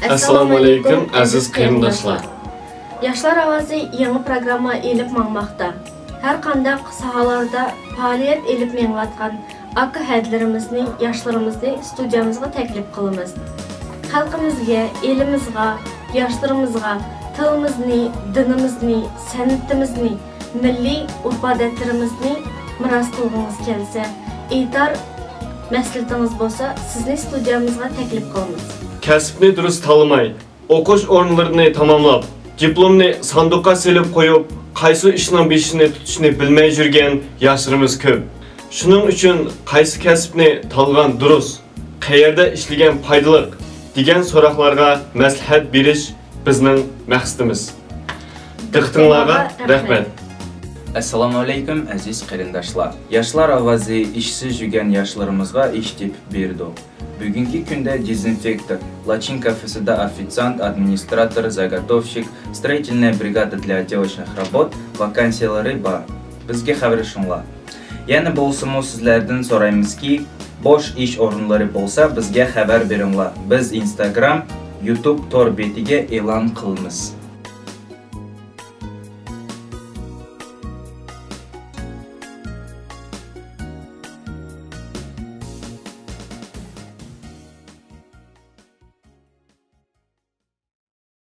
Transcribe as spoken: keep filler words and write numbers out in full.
ئەسسالامۇئەلەيكۇم، ئەزىز قېرىنداشلار. ياشلار ئاۋازى يېڭى پروگرامما ئېلىپ ماڭماقتا. ھەر قانداق ساھەلەردە پائالىيەت ئېلىپ مېڭىۋاتقان ئاكا ھەدىلىرىمىزنى، ياشلىرىمىزنى ستۇدىيەمىزگە تەكلىپ قىلىمىز. خەلقىمىزگە، ئېلىمىزغا، ياشلىرىمىزغا تىلىمىزنى، دىنىمىزنى، سەنئىتىمىزنى، مىللىي ئۆرپ-ئادەتلىرىمىزنى مىراس قىلغۇڭىز كەلسە، ئېيتار مەسلىھىتىڭىز بولسا، سىزنى ستۇدىيەمىزگە تەكلىپ قىلىمىز. كەسىپنى دۇرۇس تاللىماي، ئوقۇش ئورۇنلىرىنى تاماملاپ، دىپلومنى ساندۇققا سېلىپ قويۇپ، قايسى ئىشنىڭ بېشىنى تۇتۇشنى بىلمەي يۈرگەن ياشلىرىمىز كۆپ. شۇنىڭ ئۈچۈن قايسى كەسىپنى تاللىغان دۇرۇس، قەيەردە ئىشلىگەن پايدىلىق دېگەن سوراقلارغا مەسلىھەت بېرىش بىزنىڭ مەقسىتىمىز. دىققىتىڭلارغا رەھمەت. ئەسسالامۇئەلەيكۇم، ئەزىز قېرىنداشلار. ياشلار ئاۋازى ئىشسىز يۈرگەن ياشلىرىمىزغا ئىش تېپىپ بېرىدۇ. بۈگۈنكى كۈندە دېزىنفېكتور، لاچىن كافېسىدا ئوفىتسانت، ئادمىنىستراتور، زاگотовщик، строительная бригада для отделочных работ ۋاكانسىيەلىرى بار. بىزگە خەۋەرلىشىڭلار. يەنە بولسىمۇ سىزلەردىن سورايمىزكى، بوش ئىش ئورۇنلىرى بولسا بىزگە خەۋەر بېرىڭلار. بىز ئىنستاگرام، يۇتۇب تور بېتىگە ئېلان قىلىمىز.